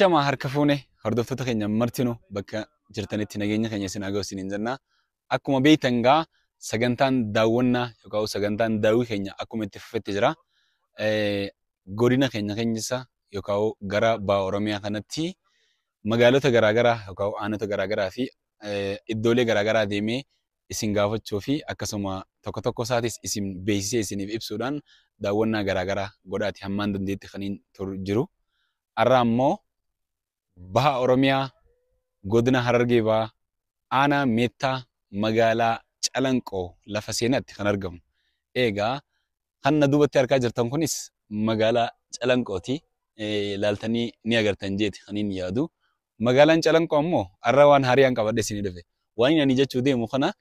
Ashama harka fuune hordoftoota keenya martinuu bakka jirtanitti nageenya keenya isin haa ga'u isiniin jenna. Akkuma beektan gaa sagantaan daawwannaa yookaan sagantaan daawwii keenya akkuma itti fufetti jira. Godina keenya keessa yookaan gara baha Oromiyaa kanatti magaalota garaagaraa yookaan aanota garaagaraa fi iddoolee garaagaraa deemee isin gaafachuu fi akkasuma tokko tokko isaatis isin beeksisee isiniif ibsuudhaan daawwannaa garaagaraa godhaati hammaan dandeetti kan hin jiru. Har'a ammoo baha Oromiyaa godina Harargee Bahaa aanaa Meettaa magaalaa Calanqoo lafa seenaatti kan argamu. Egaa kan na duubatti argaa jirtan kunis magaalaa Calanqooti. Laaltanii ni agartan jeeti kan hin yaadu. Magaalaan Calanqoo ammoo har'a waan haariyaan qabadhe isinii dhufe. Waan ani jechuu deemu kana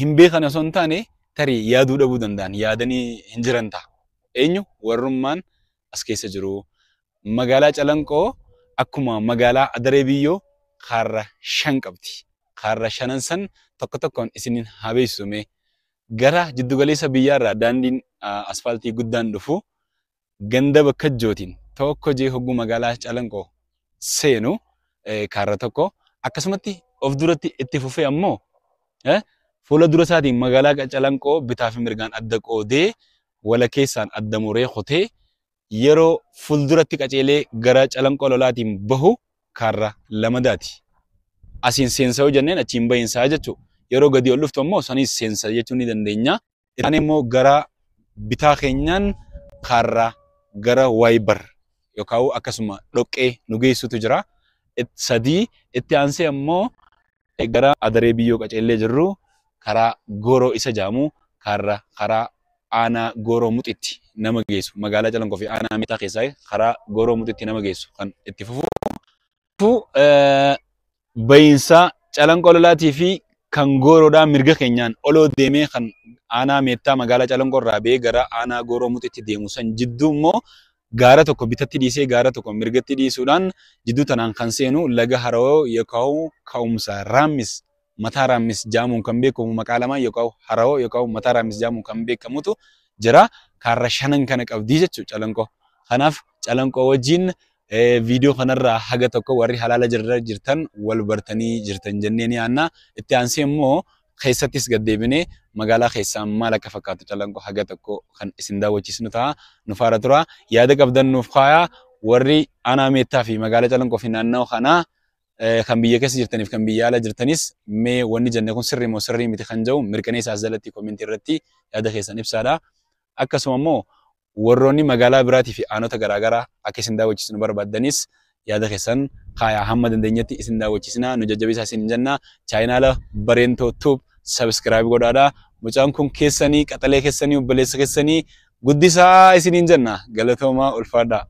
hin beekan osoo hin taane tarii yaaduu dhabuu danda'an yaadanii hin jiran ta'a. Eenyu warrummaan as keessa jiru. Magaalaa Calanqoo akkuma magaalaa Adaree Biyyoo kaarra 5 qabdi. Kaarra shanan san tokko tokkoon isiniin haa beeksisume. Gara jiddugaleessa biyyaarraa daandiin asfaaltii guddaan dhufu ganda Bakkajjootiin tokko jee hogguu magaalaa Calanqoo seenu kaarra tokko akkasumatti of duratti itti fufee ammoo fuula dura isaatiin magaalaa Calanqoo bitaa fi mirgaan adda qoodee wala keessaan adda muree qotee yeroo fuulduratti qaceelee gara Calanqoo lolaatiin bahu kaarra lamadaati. Asiin seensa yoo jenneen achiin bahiinsaa jechuudha. Yeroo gadi ol dhuftu ammoo sanis seensa jechuu ni dandeenya. Isaan immoo gara bitaa keenyaan kaarra gara Waayibar yookaan akkasuma dhoqqee nu geessutu jira. 3 itti aansee ammoo gara Adaree Biyyoo qaceellee jirru karaa Gooroo isa jaamu kaarra karaa aanaa Gooroo Muxitti nama geessu magaalaa Calanqoo fi aanaa Meettaa keessaa karaa Gooroo Muxitti nama geessu kan itti fufu. Bahiinsa Calanqoo lolaatii fi kan Gooroodhaa mirga keenyaan oloo deemee kan aanaa Meettaa magaalaa Calanqoo irraa ba'ee gara aanaa Gooroo Muxitti deemu san jidduu immoo gaara tokko bitatti dhiisee gaara tokko mirgatti dhiisuudhaan jidduu tanaan kan seenu laga Haroo yookaan ka'umsa Raammis mataa Raammis jaamuun kan beekamu maqaa lamaan yookaan Haroo yookaan mataa Raammis jaamuun kan beekamutu jira. Kaarra shanan kana qabdii jechuudha Calanqoo. Kanaaf Calanqoo wajjin viidiyoo kanarraa haga tokko warri halaala jirtan wal bartanii jirtan jennee ni yaanna. Itti aansee immoo keessattis gad deebinee magaalaa keessaa maal akka fakkaatu Calanqoo haga tokko kan isin daawwachiisnu ta'a. Nu faana tura. Yaada qabdan nuuf kaayaa. Warri aanaa Meettaa fi magaalaa Calanqoo fi naannoo kanaa kan biyya keessa jirtaniif kan biyya ala jirtanis mee wanni jenne kun sirrii moo sirrii miti kan jedhu mirkaneessa as jalatti koomentii irratti yaada keessan ibsaadha. Akkasuma immoo warroonni magaalaa biraatii fi aanota garaagaraa akka isin daawwachiisnu barbaaddanis yaada keessan kaayaa hamma dandeenyetti isin daawwachiisna nu jajjabeessaa isin jenna. Chaayinaala Bareentoo Tube subscribe godhaadha. Mucaan kun keessanii qaxalee keessanii obboleessa keessanii guddisaa isiniin jenna. Galatoomaa ulfaadhaa.